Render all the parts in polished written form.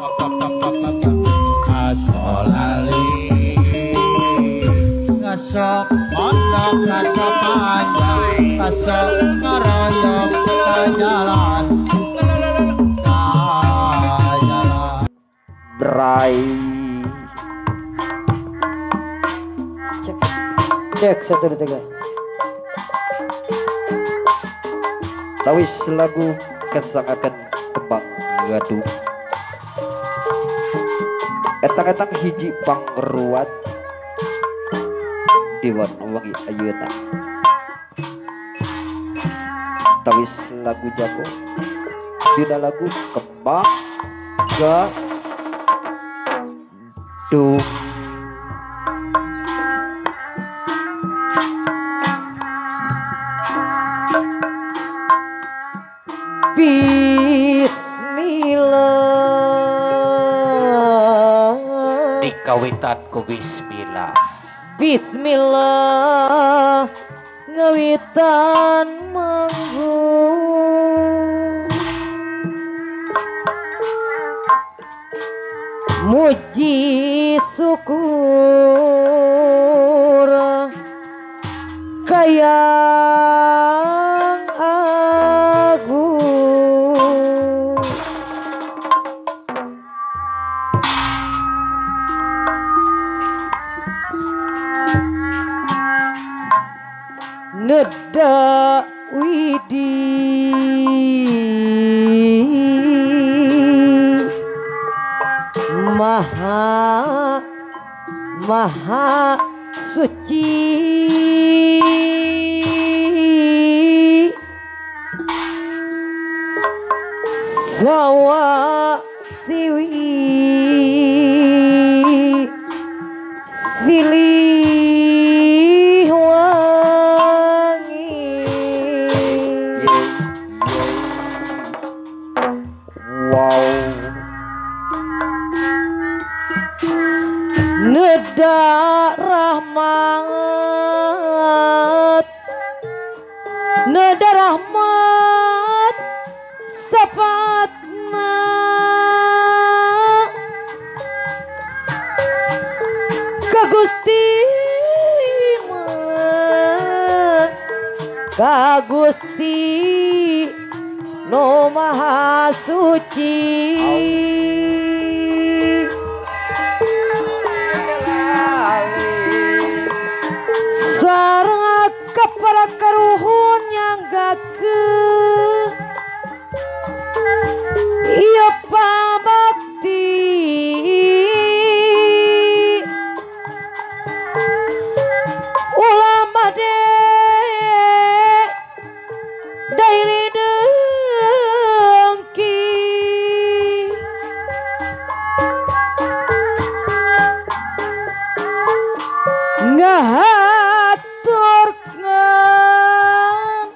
Aso lali ngasok mondok ngasok panjang ngasok ngaroyong kajalan kajalan Brai. Cek cek 1 2 3. Tawis lagu kesangakan kembang gadung. Etang-etang hiji pangruat Dewan Wangi ayeuna. Tawis lagu jago dina lagu kembang gadung. Bismillah. Dikawitan ku bismillah. Bismillah ngawitan manggung. Muji syukur kayang agung. Neda widi maha maha suci sawa siwi silih wangi. Wow. Neda rahmat, neda rahmat sapatna ka Gusti ka Gusti no Maha Suci. Sareng kepada karuhun yang gake iya pabakti ulama de dairi dengki ngahaturkeun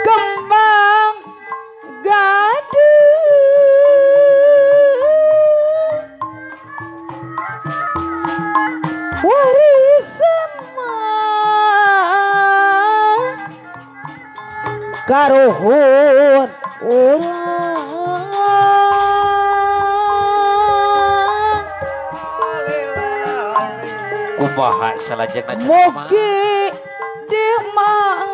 kembang gadung warisan mah karuhun urang. Kumaha salajengna cenah mah? Mugi dimaaf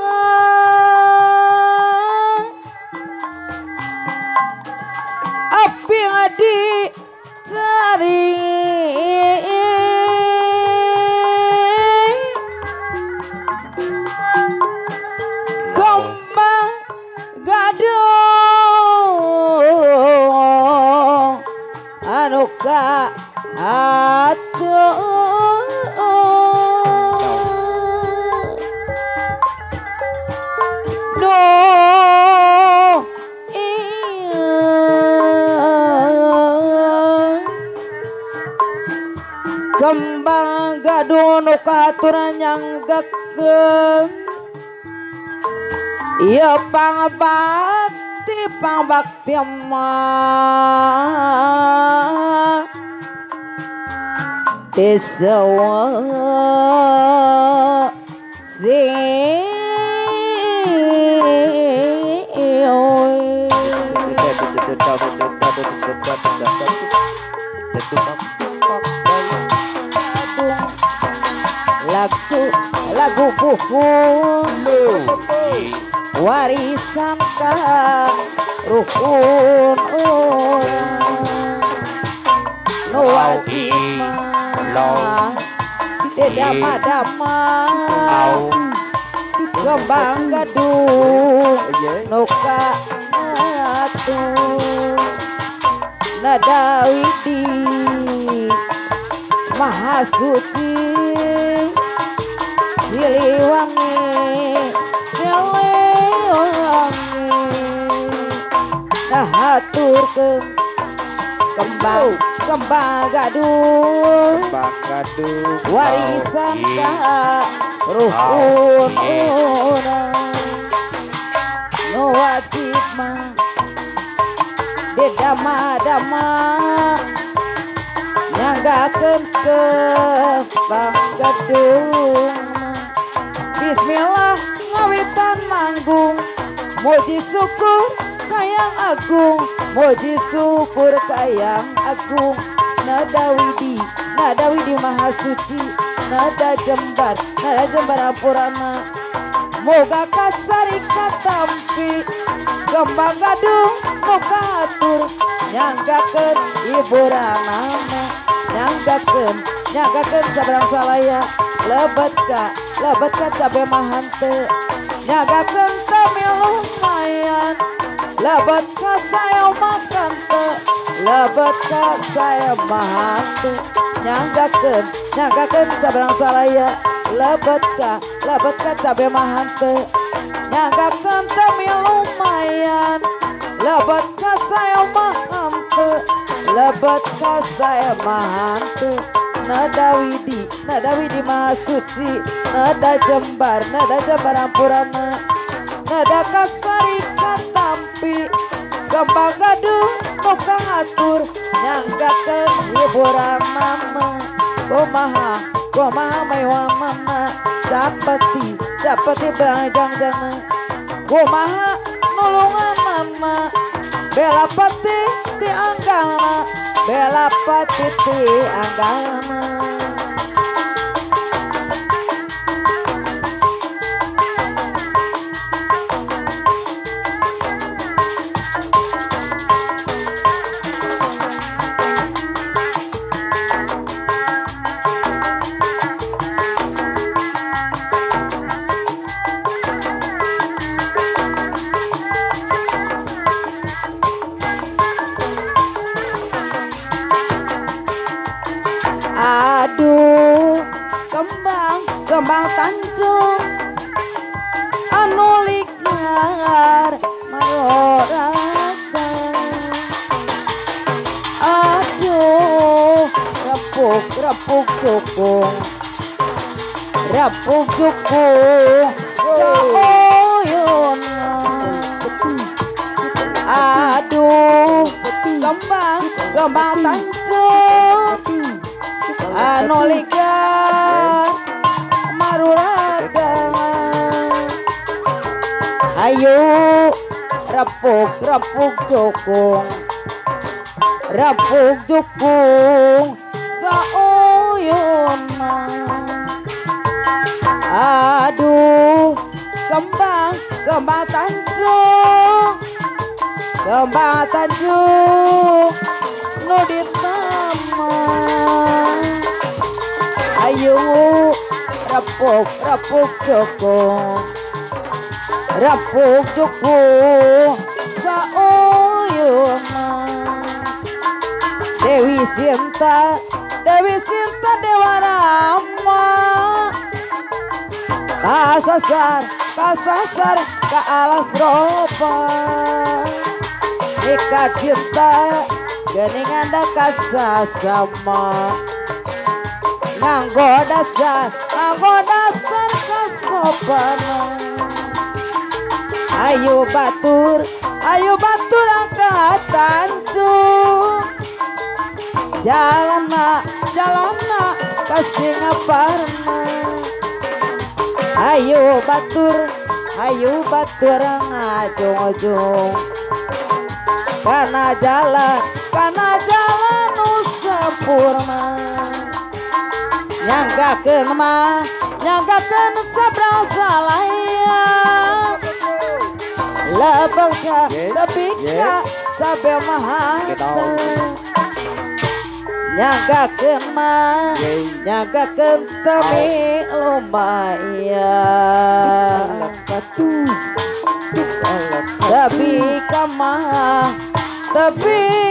api dicari kembang gadung anu ka atuh. Kembang gadung nu kahaturan nyanggakeun ieu pangbakti pangbakti mah teu sing Lagu lagu buhun warisan ka rukun nu wajib dama-dama kembang gadung nu kahatur nada widi maha suci Siliwangi Siliwangi ngahaturkeun kembang kembang gadung warisan ka ruhun urang nu wajib mah dama-dama nyanggakeun kembang gadung. Bismillah ngawitan manggung muji syukur kayang agung muji syukur kayang agung nada widi maha suci nada jembar ampurana moga kasari katampi kembang gadung muka atur nyanggakeun hiburanana nyanggakeun sabarang salaya lebet ka cabe mahante nyagakeun teu lumayan lebet ka saya makan teu lebet ka saya mahante nyanggakeun sabarang salaya lebet ka cabe mahante nyanggakeun teu lumayan lebet ka saya mahante lebet ka saya mahante nada widi maha suci nada jembar ampurana nada kasari katampi kembang gadung muka ngatur nyanggakeun hiburan mama kumaha mewah mama capeti belangjang-jangna kumaha nulungan mama bela pati ti anggana bela pati ti anggana. Aduh kembang tanjung anu ligar maroraga aduh repuk cukung saoyona aduh kembang tanjung anu ligar maruraga ayo repuk cukung saoyona aduh kembang tanjung nu di taman ayo repuk cukung saoyona Dewi Sinta Dewa Rama kasasar ka alas ropa nikah cinta geuningan da kasasama nganggo dasar kasopanan ayo batur angkat tanjung jalana ka Singaparna ayo batur ngajung-ujung Kana jalan nu sempurna. Nyanggakeun mah nyanggakeun sabrang salaya lebengka lebih ka cabe mah nyanggakeun mah nyanggakeun temi lumayan tapi kamah tapi